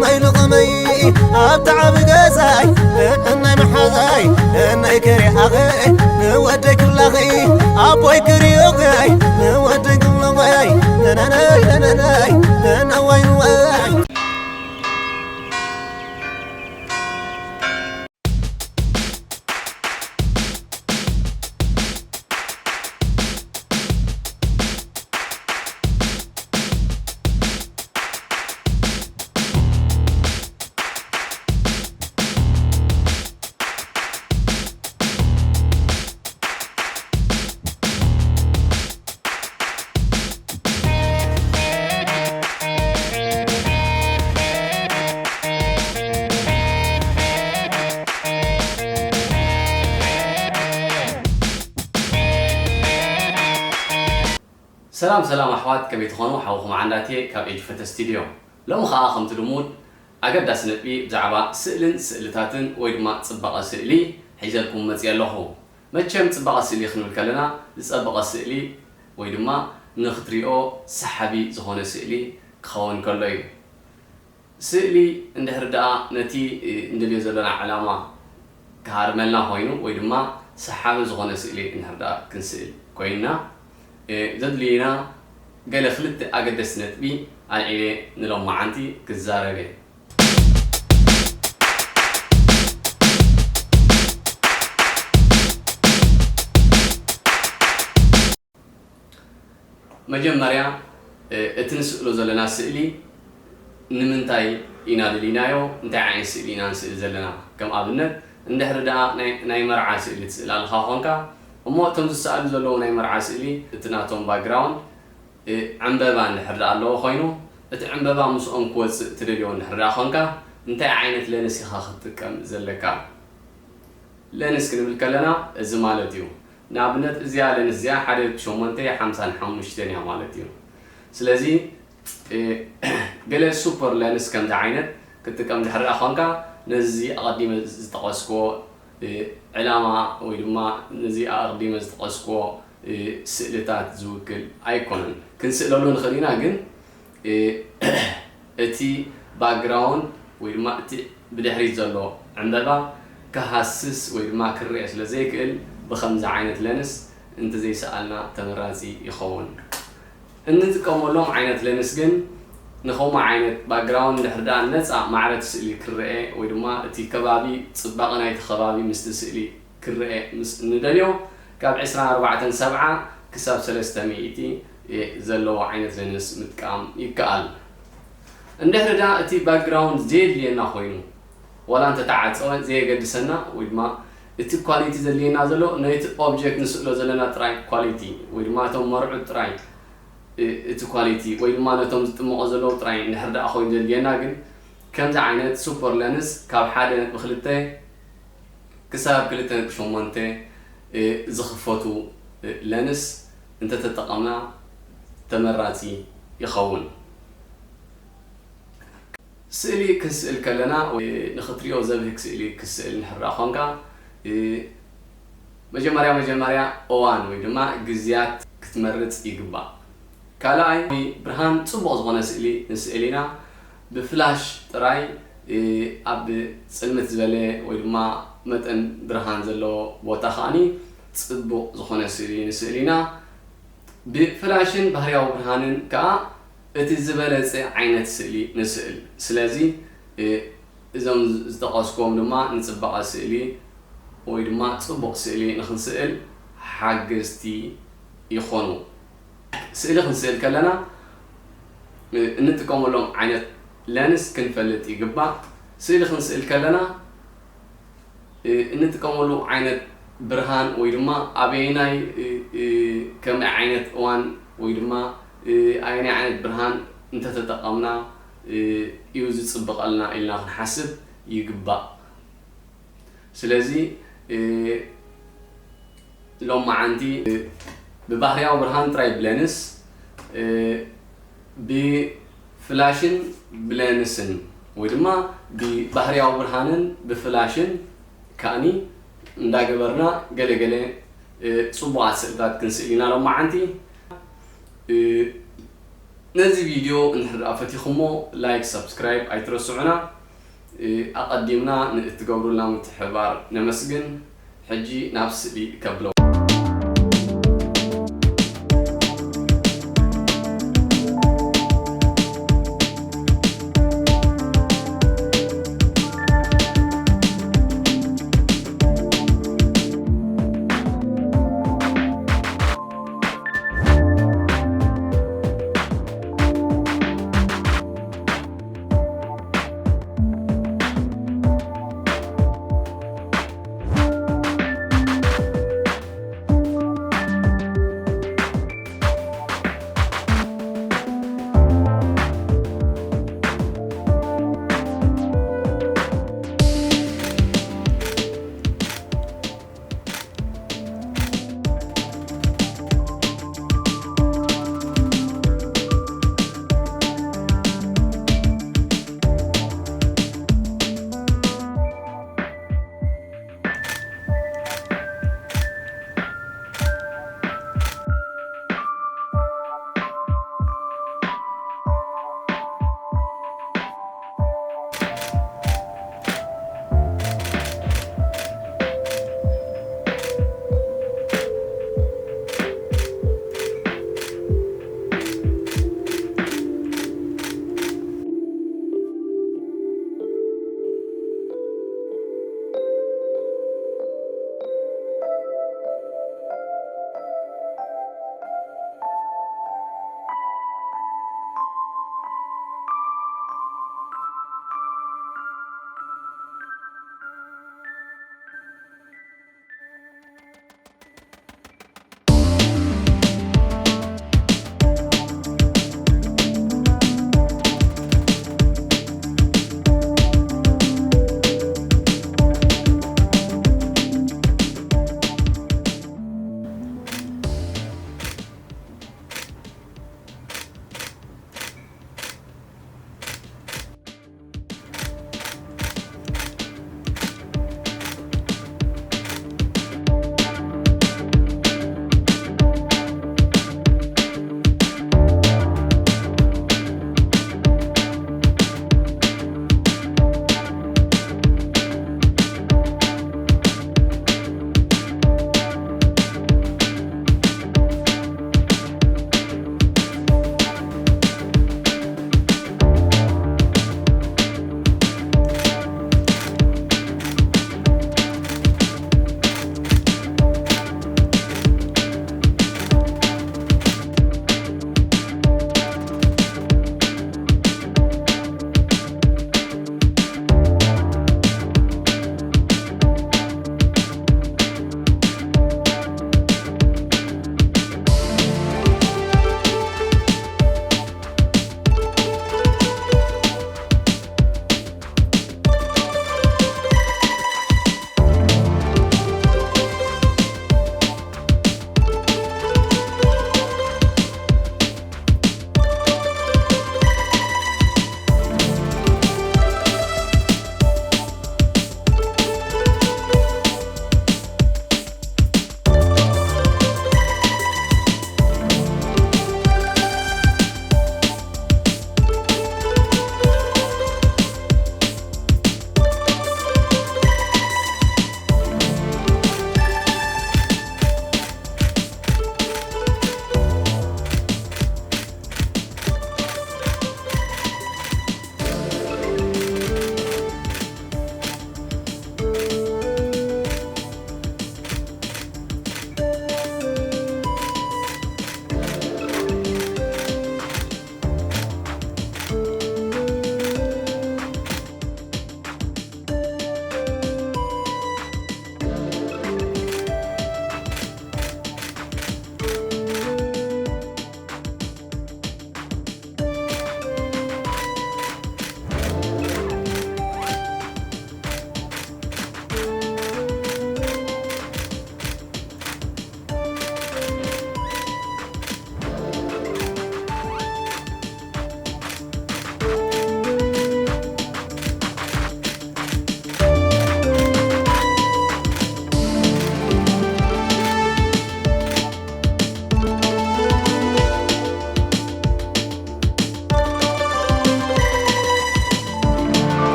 ማይ ንቐመይ ኣብታ ዓቢ ገዛይ፣ እናይ መሓዛይ፣ እናይ ከሪኣኸይ፣ ንወደይ ክላኸይ፣ ኣቦይ ክሪኦኸይ፣ ንወደይ ክብሎኸይ፣ ነነነይ፣ ነነነይ፣ ነነዋይ፣ ዋይ። ሰላም ሰላም ኣሕዋት፣ ከመይ ትኾኑ? ሓውኹም ዓንዳቴ ካብ ኤጅ ፈተ ስቱድዮ። ሎሚ ኸኣ ከምቲ ልሙድ ኣገዳሲ ነጥቢ ብዛዕባ ስእልን ስእልታትን ወይ ድማ ጽባቐ ስእሊ ሒዘልኩም መጺአ ኣለኹ። መቸም ጽባቐ ስእሊ ክንብል ከለና ዝጸበቐ ስእሊ ወይ ድማ ንኽትሪኦ ሰሓቢ ዝኾነ ስእሊ ክኸውን ከሎ እዩ። ስእሊ እንድሕር ደኣ ነቲ፣ እ፣ እንደልዮ ዘለና ዕላማ ክሃርመልና ኮይኑ ወይ ድማ ሰሓቢ ዝኾነ ስእሊ እንድሕር ደኣ ክንስእል ኮይንና፣ እ፣ ዘድልዩና ገለ ክልተ ኣገደስቲ ነጥቢ ኣልዒለ ንሎማዓንቲ ክዛረብ እየ። መጀመርያ፣ እ፣ እቲ ንስእሎ ዘለና ስእሊ ንምንታይ ኢና ደሊናዮ? እንታይ ዓይነት ስእሊ ኢና ንስእል ዘለና? ከም ኣብነት፣ እንድሕሪ ደኣ ናይ፣ ናይ መርዓ ስእሊ ትስእል ኣለኻ ኾንካ፣ እሞ እቶም ዝሰኣሉ ዘለዉ ናይ መርዓ ስእሊ፣ እቲ ናቶም ባክግራውንድ፣ እ፣ ዕምበባ እንድሕር ደኣ ኣለዎ ኾይኑ፣ እቲ ዕምበባ ምስኦም ክወጽእ ትደልዮ እንድሕር ደኣ ኾንካ፣ እንታይ ዓይነት ለንስ ኢኻ ክትጥቀም ዘለካ? ለንስ ክንብል ከለና እዚ ማለት እዩ። ንኣብነት እዚኣ ለንስ እዚኣ ሓደ ሸሞንተ ሓምሳን ሓሙሽተን እያ ማለት እዩ። ስለዚ፣ እ፣ ገለ ሱፐር ለንስ ከምዚ ዓይነት ክትጥቀም ድሕሪ ደኣ ኾንካ፣ ነዚ ኣቐዲመ ዝጠቐስክዎ፣ እ፣ ዕላማ ወይ ድማ ነዚ ኣቐዲመ ዝጠቐስክዎ፣ እ፣ ስእልታት ዝውክል ኣይኮነን። ክንስእለሉ ንኽእል ኢና፣ ግን እ፣ እቲ ባክግራውንድ ወይ ድማ እቲ ብድሕሪት ዘሎ ዕምበባ ክሃስስ ወይ ድማ ክረአ ስለ ዘይክእል፣ ብኸምዚ ዓይነት ለንስ እንተዘይሰኣልና ተመራጺ ይኸውን። እንጥቀመሎም ዓይነት ለንስ ግን ንኸምኡ ዓይነት ባክግራውንድ እንድሕር ደኣ ነጻ ማዕረ እቲ ስእሊ ክረአ ወይ ድማ እቲ ከባቢ፣ ጽባቐ ናይቲ ከባቢ ምስቲ ስእሊ ክረአ ምስ እንደልዮ፣ ካብ ዕስራን ኣርባዕተን ሰብዓ ክሳብ ሰለስተ ሚእቲ ዘለዎ ዓይነት ለንስ ምጥቃም ይከኣል። እንድሕሪ ደኣ እቲ ባክግራውንድ ዘየድልየና ኮይኑ፣ ዋላ እንተተዓጸወ ዘየገድሰና፣ ወይ ድማ እቲ ኳሊቲ ዘድልየና ዘሎ ነቲ ኦብጀክት ንስእሎ ዘለና ጥራይ ኳሊቲ፣ ወይ ድማ እቶም መርዑት ጥራይ፣ እ-፣ እቲ ኳሊቲ፣ ወይ ድማ ነቶም ዝጥመቑ ዘለዉ ጥራይ እንድሕር ደኣ ኮይኑ ዘድልየና፣ ግን ከምዚ ዓይነት ሱፐር ለንስ ካብ ሓደ ነጥቢ ክልተ ክሳብ ክልተ ነጥቢ ሸሞንተ፣ እ፣ ዝኽፈቱ፣ እ፣ ለንስ እንተተጠቐምና ተመራጺ ይኸውን። ስእሊ ክንስእል ከለና ወይ ንኽትሪኦ ዘብህግ ስእሊ ክትስእል እንድሕር ደኣ ኾንካ፣ እ፣ መጀመርያ መጀመርያ እዋን ወይ ድማ ግዝያት ክትመርጽ ይግባእ። ካልኣይ፣ ብርሃን ጽቡቕ ዝኾነ ስእሊ ንስእል ኢና። ብፍላሽ ጥራይ፣ እ፣ ኣብ ጽልምት ዝበለ ወይ ድማ መጠን ብርሃን ዘለዎ ቦታ ከኣኒ ጽቡቕ ዝኾነ ስእሊ ንስእል ኢና። ብፍላሽን ባህርያዊ ብርሃንን ከኣ እቲ ዝበለጸ ዓይነት ስእሊ ንስእል። ስለዚ፣ እ፣ እዞም ዝ-፣ ዝጠቐስክዎም ድማ ንጽባቐ ስእሊ ወይ ድማ ጽቡቕ ስእሊ ንኽንስእል ሓገዝቲ ይኾኑ። ስእሊ ክንስእል ከለና፣ እ፣ እንጥቀመሎም ዓይነት ለንስ ክንፈልጥ ይግባእ። ስእሊ ክንስእል ከለና፣ እ፣ እንጥቀመሉ ዓይነት ብርሃን ወይ ድማ ኣበየናይ፣ እ፣ እ፣ ከመይ ዓይነት እዋን ወይ ድማ፣ እ፣ ኣየናይ ዓይነት ብርሃን እንተተጠቐምና፣ እ፣ እዩ ዝጽብቐልና ኢልና ክንሓስብ ይግባእ። ስለዚ፣ እ፣ ሎማዓንቲ፣ እ፣ ብባህርያዊ ብርሃን ጥራይ ብለንስ፣ እ፣ ብፍላሽን ብለንስን ወይ ድማ ብባህርያዊ ብርሃንን ብፍላሽን ከኣኒ እንዳገበርና ገለ ገለ፣ እ፣ ጽቡቓት ስእልታት ክንስእል ኢና ሎማዓንቲ። እ፣ ነዚ ቪድዮ እንድሕር ደኣ ፈቲኹሞ፣ ላይክ፣ ሳብስክራይብ ኣይትረስዑና። እ፣ ኣቐዲምና ንእትገብሩልና ምትሕብባር ነመስግን። ሕጂ ናብ ስእሊ ከብሎ።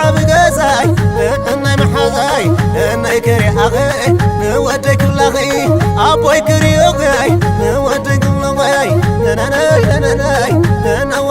ዓቢ ገዛይ፣ እናይ መሓዛይ፣ እናይ ከሪኣኸይ፣ ንወደይ ክብላኸይ፣ ኣቦይ ክሪኦኸይ፣ ንወደይ ክብላኸይ፣ ነነነይ፣ ነነነይ፣ ነነወ